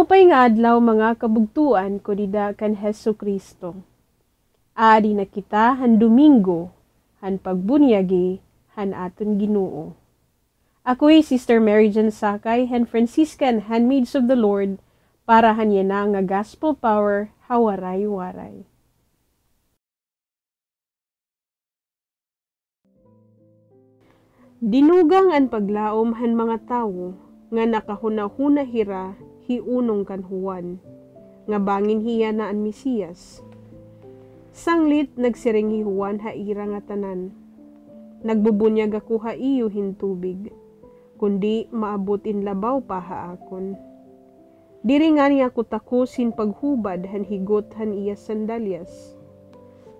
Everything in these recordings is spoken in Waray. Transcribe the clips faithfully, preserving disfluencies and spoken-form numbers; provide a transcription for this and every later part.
Maupay nga adlaw, mga kabugtoan ko dida kan Hesukristo. Aadi na kita han Domingo han pagbunyagi han aton Ginoo. Ako hi Sister Mary Jane Sakay han Franciscan Handmaids of the Lord para han yana nga Gospel Power ha Waray-Waray. Dinugang an paglaom han mga tawo nga nakahunahuna hira hi unong kan Juan, nga bangin hiya na an Mesiyas. Sanglit nagsiring hi Juan ha ira ngatanan, "Nagbubunyag ako ha iyo hin tubig, kundi maabot in labaw pa ha akon. Diri ngani ako takos hin paghubad han higot han iya sandalyas.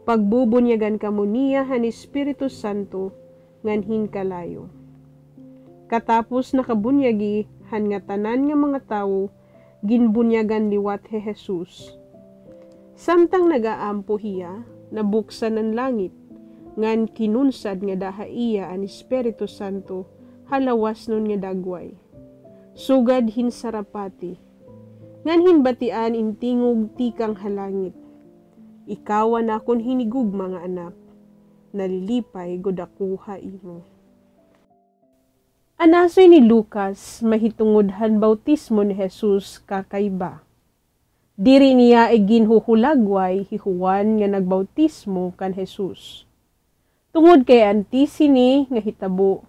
Pagbubunyagan kamo niya han Espiritu Santo ngan hin kalayo." Katapos nakabunyagi han ngatanan nga mga tawo, ginbunyagan liwat hi Jesus. Samtang nag-aampo hiya, nabuksan an langit, ngan kinunsad ngada ha iya an Espiritu Santo ha lawasnon nga dagway, sugad hin sarapati. Ngan hinbatian in tingog tikang ha langit, "Ikaw an akon hinigugma nga Anak, nalilipay gud ako ha imo." An asoy ni Lucas mahitungod han bautismo ni Jesus kakaiba. Diri niya iginhuhulagway hi Juan nga nagbautismo kan Jesus. Tungod kay antes hini nga hitabo,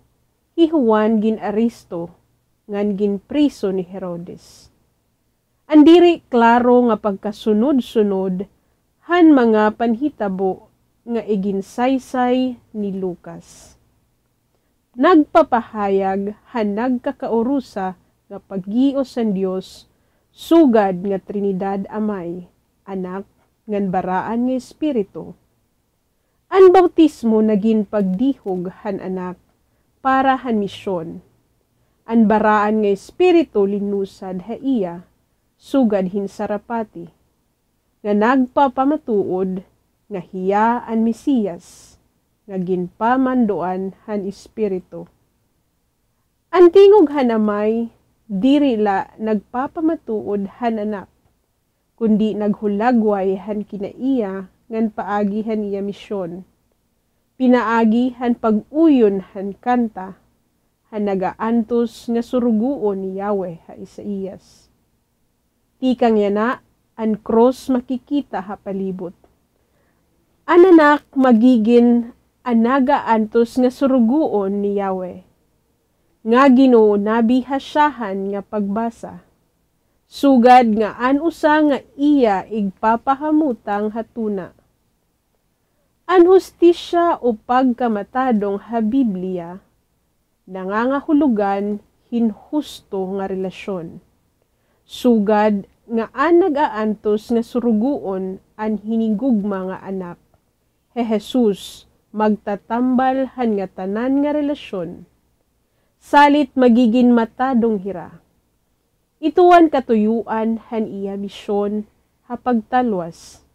hi Juan gin-aresto ngan ginpriso ni Herodes. An diri klaro nga pagkasunod-sunod han mga panhitabo nga iginsaysay ni Lucas nagpapahayag han nagkakaurusa nga paggios han Dios sugad nga Trinidad, Amay, Anak, ngan Baraan nga Espiritu. An bautismo nagin pagdihog han Anak para han misyon. An Baraan nga Espiritu linusad ha iya sugad hin sarapati, nga nagpapamatuod nga hiya an Mesiyas nga ginpamandoan han Espiritu. An tingog han Amay diri la nagpapamatuod han Anak, kundi naghulagway han kinaiya ngan paagi han iya misyon, pinaagi han pag-uyon han kanta han nagaantos nga surugoon ni Yahweh ha Isaias. Tikang yana, an krus makikita ha palibot. An Anak magigin an nagaantos nga surugoon ni Yahweh, nga Ginoo nabi ha syahan nga pagbasa, sugad nga an usa nga iya igpapahamutang ha tuna. An hustisya o pagkamatadong ha Biblia nangangahulogan hin husto nga relasyon, sugad nga an nag-aantos nga surugoon an hinigugma nga Anak, hi Jesus, magtatambal han ngatanan nga relasyon, salit magigin matadong hira. Ito an katuyoan han iya misyon ha pagtalwas,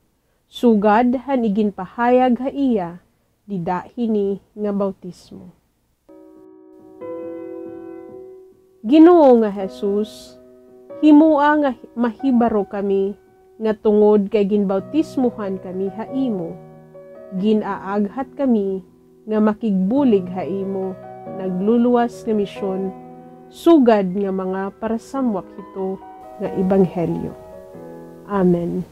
sugad han iginpahayag ha iya dida hini nga bautismo. Ginoo nga Jesus, himoa nga mahibaro kami nga tungod kay ginbautismohan kami ha imo, gin-aaghat kami nga makigbulig ha imo nagluluwas nga misyon, sugad nga mga parasamwak hito nga ebanghelyo. Amen.